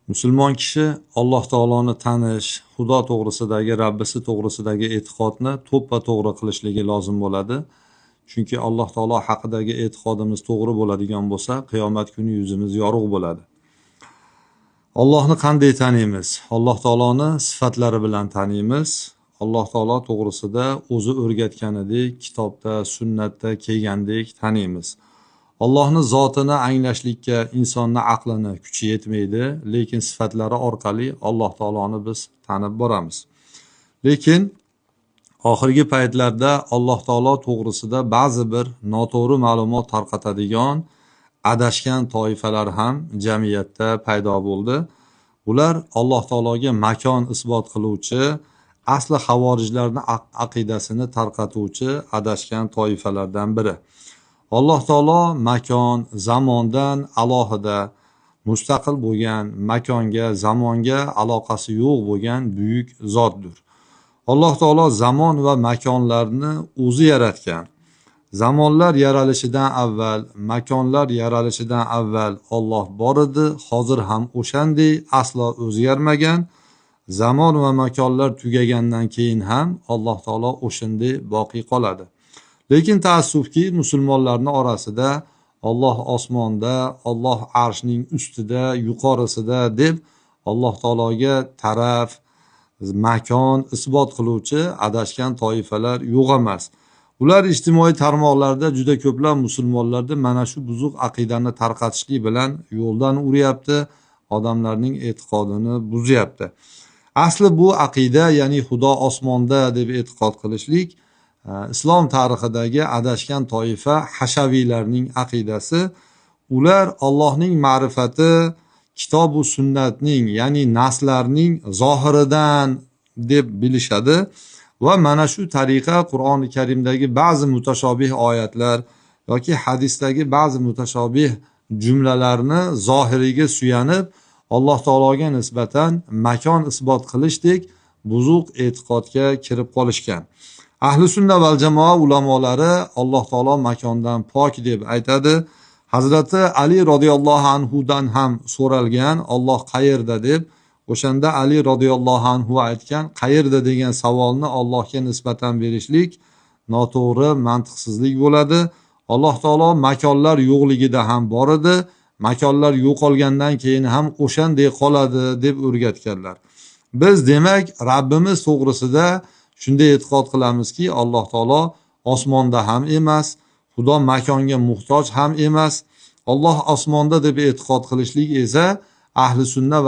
Musulmon kishi Alloh taoloni tanish, Xudo to'g'risidagi, Rabbisi to'g'risidagi e'tiqodni to'ppa-to'g'ri qilishligi lozim bo'ladi. Chunki Alloh taolo haqidagi e'tiqodimiz to'g'ri bo'ladigan bo'lsa, qiyomat kuni yuzimiz yorug' bo'ladi. Allohni qanday taniymiz? Alloh taoloni sifatlari bilan taniymiz. Alloh taolo to'g'risida o'zi o'rgatganidek, kitobda, sunnatda kelgandek taniymiz. Allohni zotini anglashlikka insonni aqlini kuchi yetmaydi, lekin sifatlari orqali Alloh taoloni biz tanib boramiz. Lekin oxirgi paytlarda Alloh taolo to'g'risida ba'zi bir noto'g'ri ma'lumot tarqatadigan adashgan toifalar ham jamiyatda paydo bo'ldi. Ular Alloh taologa makon isbot qiluvchi, asli xavorijlarni aqidasini tarqatuvchi adashgan toifalardan biri. Alloh taolo makon, zamondan alohida mustaqil bo'lgan, makonga, zamonga aloqasi yo'q bo'lgan buyuk zotdir. Alloh taolo zamon va makonlarni o'zi yaratgan. Zamonlar yaralishidan avval, makonlar yaralishidan avval Alloh bor edi, hozir ham o'shanday, aslo o'zgarmagan. Zamon va makonlar tugagandan keyin ham Alloh taolo o'shanday boqiy qoladi. Lekin taassufki, musulmonlarning orasida Alloh osmonda, Alloh arshning ustida, yuqorisida deb Alloh taologa taraf, makon isbot qiluvchi adashgan toifalar yo'q emas. Ular ijtimoiy tarmoqlarda juda ko'plab musulmonlarda mana shu buzuq aqidani tarqatishlik bilan yo'ldan uryapti, odamlarning e'tiqodini buzyapti. Asli bu aqida, ya'ni Xudo osmonda deb e'tiqod qilishlik islom tarixidagi adashgan toifa hashaviylarning aqidasi. Ular Allohning ma'rifati kitob va sunnatning, ya'ni naslarning zohiridan deb bilishadi va mana shu tariqa Qur'oni Karimdagi ba'zi mutashobih oyatlar yoki hadisdagi ba'zi mutashobih jumlalarni zohiriga suyanib Alloh taologa nisbatan makon isbot qilishdek buzuq e'tiqodga kirib qolishgan. Ahli sunna val jamoa ulamolari Alloh taolo makondan pok deb aytadi. Hazrati Ali roziyallohu anhudan ham so'ralgan, Alloh qayerda deb. O'shanda Ali roziyallohu anhu aytgan, qayerda degan savolni Allohga nisbatan berishlik noto'g'ri, mantiqsizlik bo'ladi. Alloh taolo makonlar yo'qligida ham bor edi, makonlar yo'qolgandan keyin ham o'shanday qoladi deb o'rgatganlar. Biz demak Rabbimiz to'g'risida shunday e'tiqod qilamizki, Alloh taolo osmonda ham emas, Xudo makonga muhtoj ham emas. Alloh osmonda deb e'tiqod qilishlik esa ahli sunna va